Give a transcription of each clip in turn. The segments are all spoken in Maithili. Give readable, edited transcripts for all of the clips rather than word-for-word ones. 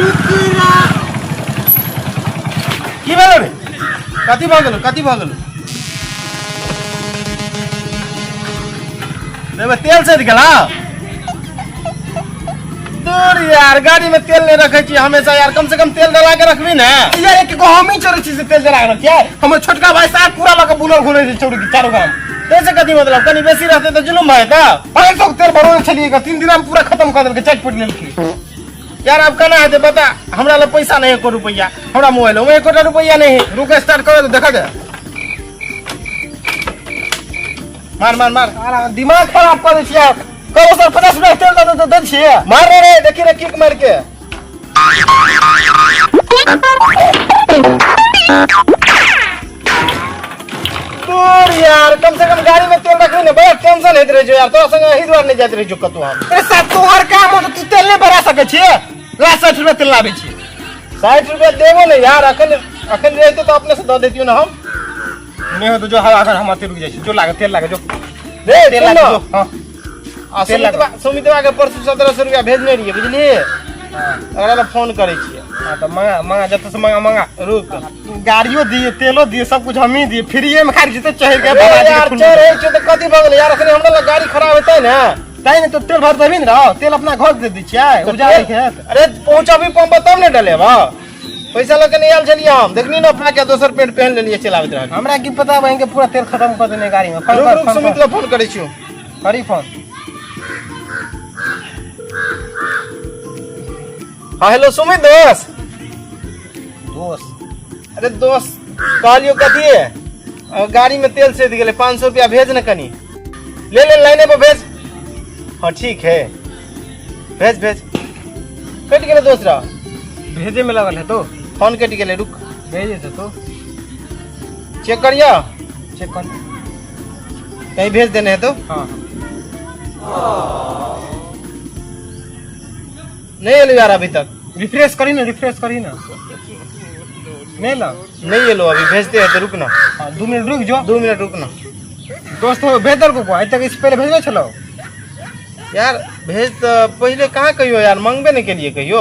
टुकड़ा। की भेलो रे? कथी भऽ गेलो? कथी भऽ गेलो रे? तेल सधि गेला? दूर यार, गाड़ी में तेल नहीं रखे छी हमेशा यार, कम से कम तेल डला के रखबी ना यार। एक गो हमही चढ़ै छी से तेल जरा के रखियै? हमर छोटका भाई साहब पूरा लऽ के बुलल घुरै छै चौड़ी चारू गाम। तैसे कथी मतलब? कनी बेसी रहते तऽ जुलुम भऽ जेतौ। 500 के तेल भरौने छलियै, 3 दिन में पूरा खत्म कऽ देलकै, चाटि पीट लेलकै। यार, अब केना हेतै बता? हमरा लग पैसा नहीं एको रुपैया, हमरा मोबाइल में एकोटा रुपैया नहीं है। रुक, स्टार्ट करो तो देखा दे। मार मार मार। साला दिमाग खराब कर दै छियै। करो सर, 50 रुपया तेल दऽ दऽ दै छियै। मार रे रे, देखी रे किक मार के। दूर यार, कम से कम गाड़ी में तेल रखबी ने। बड़ा टेंशन होइत रहे छौ यार, तोरा संगे एहि दुआरे नहीं जाइत रहे छौ कतौ हम। अरे साहब, तोहर काम हो तऽ तू तेल नहि भरा सकै छियै? ला, 60 रुपया तेल लाबै छी। 60 रुपया देबो ने यार, अखन अखन रहते तो अपने से दऽ देतियो ना हम। नहि हो तो जो हवा अगर हम अते रुक जाइ छी। जो लागे तेल लागे जो। रे तेल सुन लागे न। जो। हाँ। आ तेल लागे। सुमितवा, सुमितवा के परसू 1700 रुपया भेजने रहियै, बुझलियै? ओकरा लए फोन करै छियै। हाँ तऽ मंगा मंगा, जतऽ से मंगा मंगा। रुक। गाड़ियो दिए, तेलो दिए, सब कुछ हमही दिए, फ्रीए में खाली जेते चढ़ के। रे यार, चढ़ छै तऽ कथी भऽ गेलै यार? अखने हमरा लग गाड़ी खराब हेतै ने। तै ने तो तेल भर देबही ने रहो, तेल अपना घर दे दै छियै, तऽ उपजा तेल- खेत। अरे पहुंचाबी पंप पर तब ने डलेबा। पैसा लऽ के नहि आयल छलियै हम, देखनी ने, अपना के दोसर पेंट पहन लेलियै, चलाबैत रहलियै। हमरा की पता बहिन के पूरा तेल खत्म कर देने गाड़ी में। फोन रुक कर, रुक फोन सुमित कर। लए फोन करै छियौ। करी फोन। हाँ हेलो, सुमित दोस्त। दोस्त। अरे दोस्त, कहलियो कथी है, गाड़ी में तेल सैध गेलै, 500 रुपया भेज ने कनी। ले ले, लाइने पर भेज। हाँ ठीक है, भेज भेज। कटि गेलै दोस्त रा। भेजे में लगल है तो। फोन कटि गेलै, रुक। भेजे से तो। चेक करियो। चेक कर। कहीं भेज देने है तो। हाँ। नहीं एलो यार अभी तक। रिफ्रेश करी ना, रिफ्रेश करी ना। नहीं ला? नहीं एलो अभी, भेजते हैं तो रुक ना। हाँ, 2 मिनट रुक जो। 2 मिनट रुक ना। दोस्त हो, भेज देलको को? आइ तक इस पहले भेजने छलो? यार, भेज तऽ पहिले कहाँ कहियो यार, मंगबे नहीं केलिए कहियो।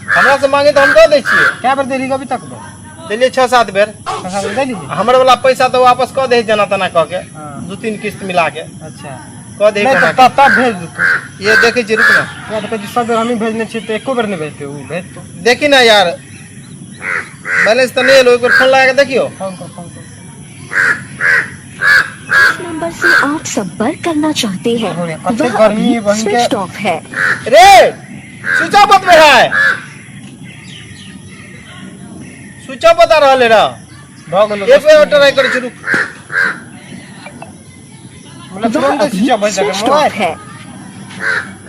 हमरा से मांगे तऽ हम दऽ दै छियै। क्या बेर देली अभी तक तो? देलियै 6-7 बेर। 6-7 बेर देली। हमर वाला पैसा तऽ वापस कऽ दे जेना तेना कऽ के। हाँ। 2-3 किस्त मिला के कऽ दे। नहीं कोना तो तब तब भेज दे तू। के। ये देखै छियै, रुक ना। या तो कहै छी सब बेर हमही भेजने छियै तऽ एको बेर नहि भेजते उ, भेज तू। देखी ना यार, बैलेंस तऽ नहि एलो, एक बेर फोन लगा के देखियो। फोन कर, फोन कर। जिस नंबर से आप संपर्क करना चाहते हैं अरे, कते वह गर्मी अभी है बहिन के। स्विच ऑफ है। रे, स्विच ऑफ बतबै है, स्विच ऑफ बता रहल है रे। भऽ गेलो। एक बेर ट्राई करै छी, रुक। मतलब वह तुरंत अभी स्विच ऑफ भऽ स्विच जाए ऑफ है।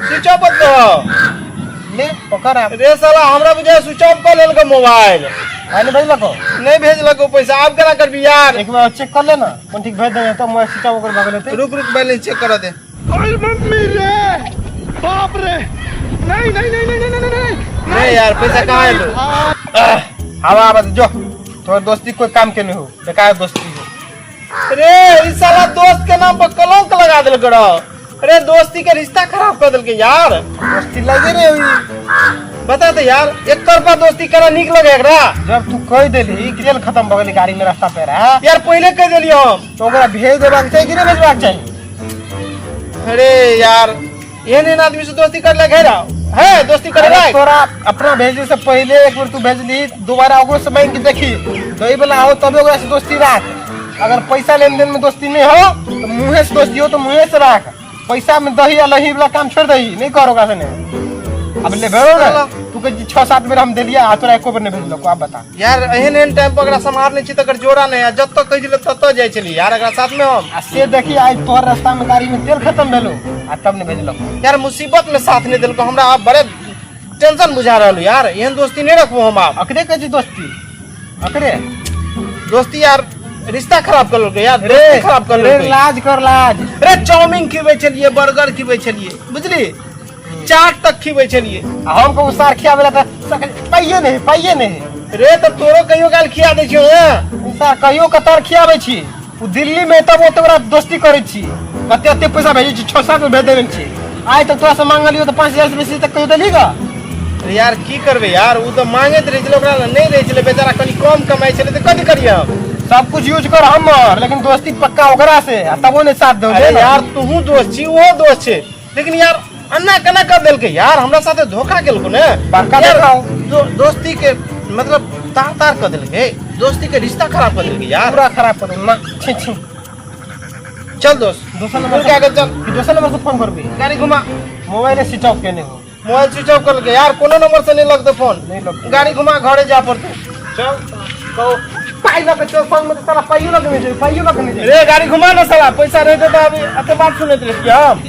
स्विच ऑफ बतबो। ले पकड़ आप। रे साला, हमरा बुझाय स्विच ऑफ कऽ लेलको मोबाइल। आइ नहि भेजलको? नहीं भेजलको पैसा, आब केना करबी यार? एक बार चेक कर ले ना, कोन ठीक भेज देने तो मोबाइल स्विच ऑफ ओकर भऽ गेल हेतै। रुक रुक, बैलेंस चेक कर दे। अरे मम्मी रे, बाप रे, नहीं नहीं नहीं नहीं नहीं नहीं नहीं। नहीं यार, पैसा कहाँ एलो? हवा आबत जो, तोहर दोस्ती कोई काम के नहीं हो, बेकार दोस्ती हो। रे, ई साला दोस्त के नाम पर कलंक लगा देलको रे। अरे, दोस्ती के रिश्ता खराब कर देलके यार। दोस्ती लगे रे हुई। बता तो यार, एक तरफा दोस्ती करा निक लगे एकरा? जब तू कह देली कि तेल खत्म भऽ गेलै गाड़ी में रास्ता पे रहा। यार, पहिले कह देलियै हम। तो ओकरा भेज देबाक चाही कि नहि भेजबाक चाही? अरे यार, एहन एहन आदमी से दोस्ती कर लगे है, दोस्ती करे अरे लायक? तोरा अपना भेजे से पहिले एक बेर तू भेजली, दोबारा ओकरो से मांगि के देखी, दही वाला हो तबे ओकरा से दोस्ती राख। अगर पैसा लेन देन में दोस्ती नहीं हो तो मुँहे से दोस्ती हो तो मुँहे से राख। पैसा में दही आ लही वाला काम छोड़ दही, नहीं कर ओकरा से। नहीं अब ले भेजो ना, तू कहै छी 6-7 बेर हम देलियै आ तोरा एको बेर नहि भेजलको, आब बता। यार, एहन एहन टाइम पर एकरा सम्हार नहि छी तकर जोड़ा नहि आ जतऽ कहै छलै ततऽ जाइ छलियै यार एकरा साथ में हम। आ से देखी, आइ तोहर रास्ता में गाड़ी में तेल खत्म भेलो आ तब नहि भेजलको। यार, मुसीबत में साथ नहीं देलको, हमरा आब बड़े टेंशन बुझा रहल यार, एहन दोस्ती नहीं रखबो हम आब। अकरे कहै छी दोस्ती, अकरे दोस्ती यार, रिश्ता खराब कर लेलकै यार, रे दोस्ती खराब कर रे लेलकै। लाज कर, लाज। रे, चाउमीन खिबै छलियै, बर्गर खिबै छलियै, बुझली, चाट तक खिबै छलियै। आ हम कहू सार खियाबै ला तऽ पाइये नहि, पाइये नहि। रे, तऽ तोरो कहियो काल खिया दै छियौ ने। सार कहियो कतार खियाबै छी। ओ दिल्ली में तब ओते ओकरा दोस्ती करै छी, कते कते पैसा भेजै छी, 6-7 भेज देने छी। आइ तक तोरा से मांगलियो तऽ 5000 से बेसी तक कहियो देली गा? अरे यार की करबै यार, ओ तऽ मांगैत रहै छलै, ओकरा लग नहि रहै छलै, बेचारा कनि कम कमाइ छलै तऽ कथी करियै हम? सब कुछ यूज कर हमर, लेकिन दोस्ती पक्का ओकरा से, आ तबो नहीं साथ दो। अरे यार तूहू दोस्त छी, ओहो दोस्त छै, लेकिन यार अन्ना केना कर देलकै यार, हमरा साथे धोखा केलको ने। बड़का यार, धोखा। दोस्ती के मतलब तार तार कर देलकै, दोस्ती के रिश्ता खराब कर देलकै यार। पूरा खराब कर देलकै। ना, छी छी। चल दोस्त, दोसर नंबर के आगे चल। कि दोसर नंबर से फोन करबी? गाड़ी घुमा। मोबाइल स्विच ऑफ केने हो। मोबाइल स्विच ऑफ कर यार, कोनो नंबर से नहीं लगते फोन। नहीं लगते। गाड़ी घुमा, घरे जा पड़ते। चल तो पाई लके चल संग में, तो साला पाइयो लके नहीं जाई, पाइयो लके नहीं जाई। रे गाड़ी घुमा ना साला, पैसा रहते तो अभी अते बात सुनैत रहियै हम।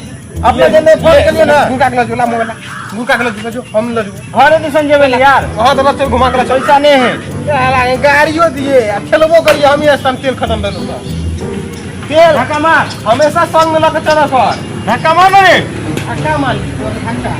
अपने जने फोन करियो ना। घुका के लजो ला मोबाइल, घुका के लजो, लजो हम लजो। घरे दिसन जेबै ने यार। हां तो चल, घुमा के ला चल। पैसा नहीं है। साला ये गाड़ियो दिए आ खेलबो करिए हम, ये संग तेल खत्म भेलो तो। तेल धक्का मार। हमेशा संग में लके चला कर। धक्का मार ना रे। धक्का मार, धक्का।